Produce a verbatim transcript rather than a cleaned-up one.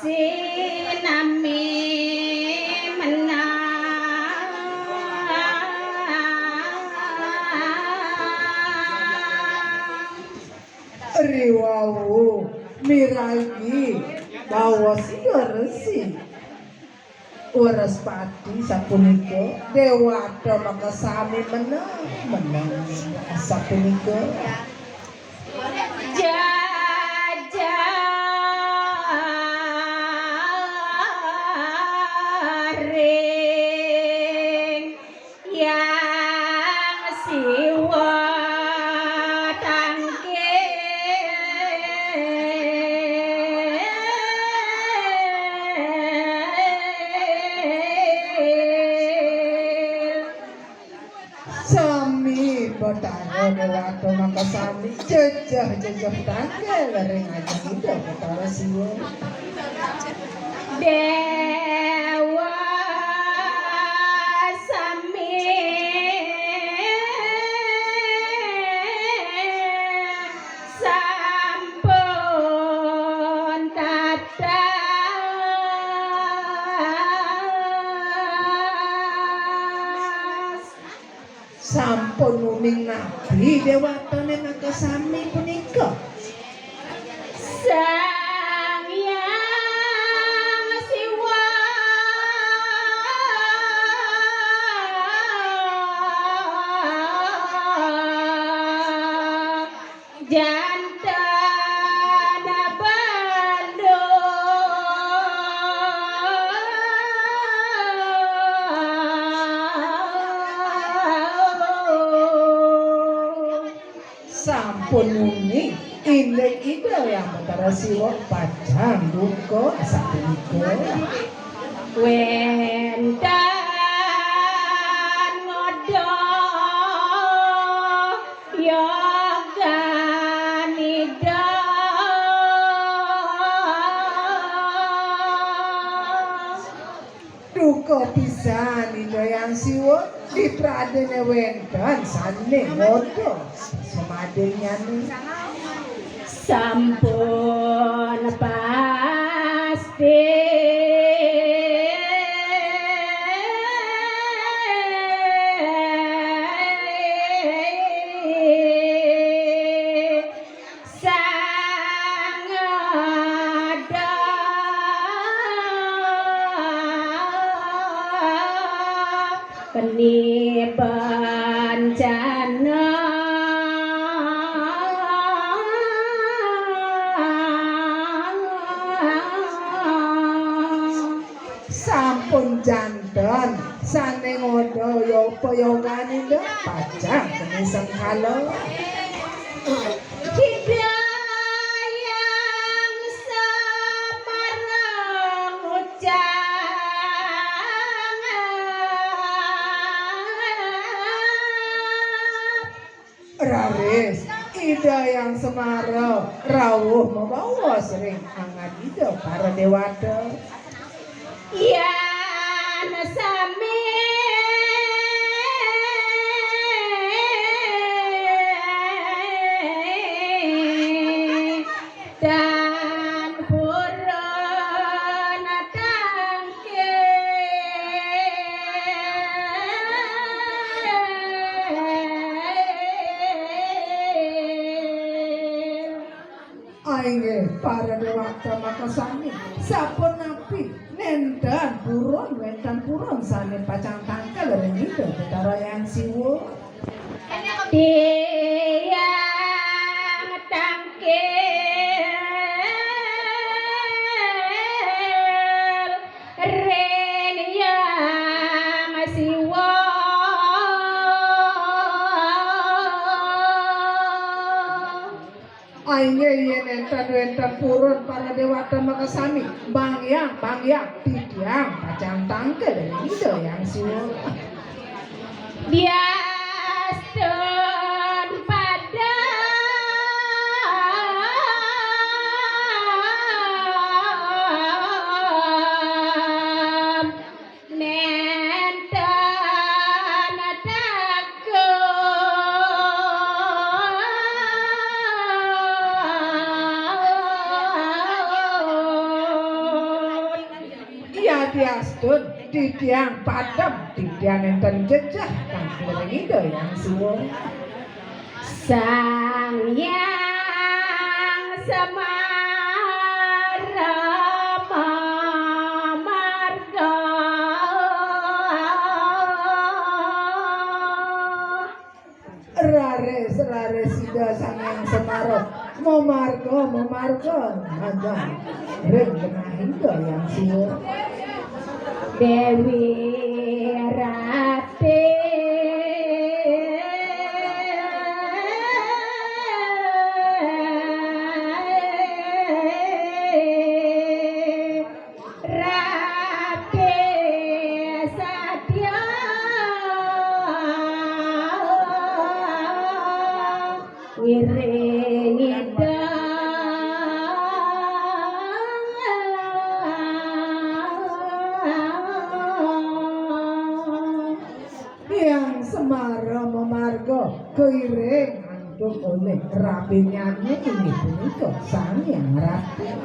Sinami menang. Riwau miragi baos Resi Wraspati sapunika, Dewata makasami meneng, meneng sapunika. Jajaring Hyang Siwa tangkil. Sami Batara Dewata makasami jejeh-jejeh tangkil ring ajeng Ida Batara Siwa. Dewa sami sampun tatas. Sampun uning napi dewatane makasami punika? Sang Hyang Siwa. Janten bandul. Sampun uning indik Ida Hyang Batara Siwa pacang duka sapunika. Wenten ngoda yoganida. Duka pisan Ida Hyang Siwa, di pradene wenten sane ngoda samadinnyane. Sampun pasti sangeda keni bencana. Sampun janten sane ngoda yoga yoganida pacang keni sengkala. Ida Hyang Semara ngucap. Raris Ida Hyang Semara rauh mabaos ring angad Ida para dewata. Yan sami tan purun tangkil. Inggih, para dewata makasami, sapunapi nenten purun, wenten purun sane pacang tangkil ring Ida Betara Hyang Siwa? Tiang tangkil ring Hyang Siwa. Inggih, yen enten wenten purun para dewata makasami, bangyang, bangyang, titiang pacang tangkil ring Ida Hyang Siwa. Diastun padem nenten takut. Piastun titiang padem, titiang nénten jejeh kang kireng Ida Hyang Siwa. Sang Hyang Semara mamarga. Raris, raris Ida Sang Hyang Semara mamarga, mamarga ngancang ring genahing Ida Hyang Siwa. Déwi Ratih. Rabi sadya ngiring Ida. Hyang Semara mamarga kairing antuk olih rabinyané inggih punika Sang Hyang Ratih.